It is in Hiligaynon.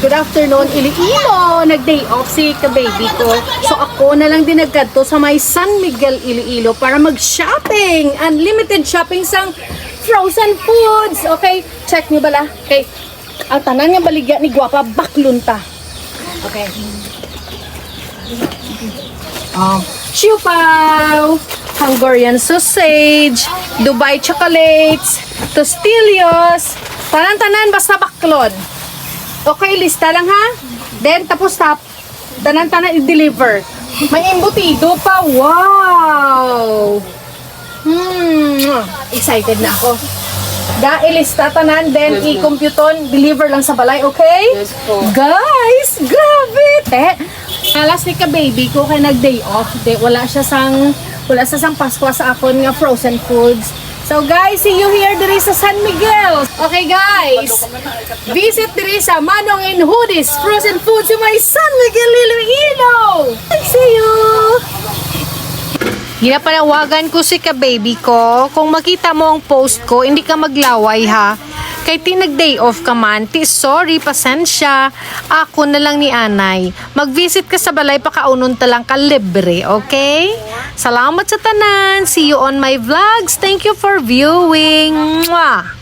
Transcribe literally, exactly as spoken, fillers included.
Good afternoon, Iloilo! Nag-day off si ka-baby ko. So ako na lang din nagkadto sa may San Miguel, Iloilo para mag-shopping. Unlimited shopping sang frozen foods. Okay, check nyo bala. Okay, ang tanan nga baligya ni Guapa, baklon ta. Okay. Um, siopao, Hungarian sausage, Dubai chocolates, tostillos, tanan-tanan basta baklon. Okay, lista lang ha. Then tapos tap, tanan-tanan i-deliver. May embutido pa. Wow! Hmm, excited na ako. Da, ilista tanan, then i-computon, deliver lang sa balay, okay? Yes po. Guys, grabe! Te, alas ni ka-baby ko kay nag-day off. Di, wala siya sang, wala sa sang Paskwa sa akon nga frozen foods. So guys, see you here diri sa San Miguel. Okay guys, visit diri sa Manong and Hoodies Frozen Food sa may San Miguel, Iloilo. See you! Ginapanawagan ko si ka-baby ko, kung makita mo ang post ko, hindi ka maglaway ha. Kay ti nag-day off ka man, ti sorry, pasensya. Ako na lang ni anay. Mag-visit ka sa balay, pakaunon ta lang ka libre, okay? Salamat sa tanan. See you on my vlogs. Thank you for viewing. Mwah!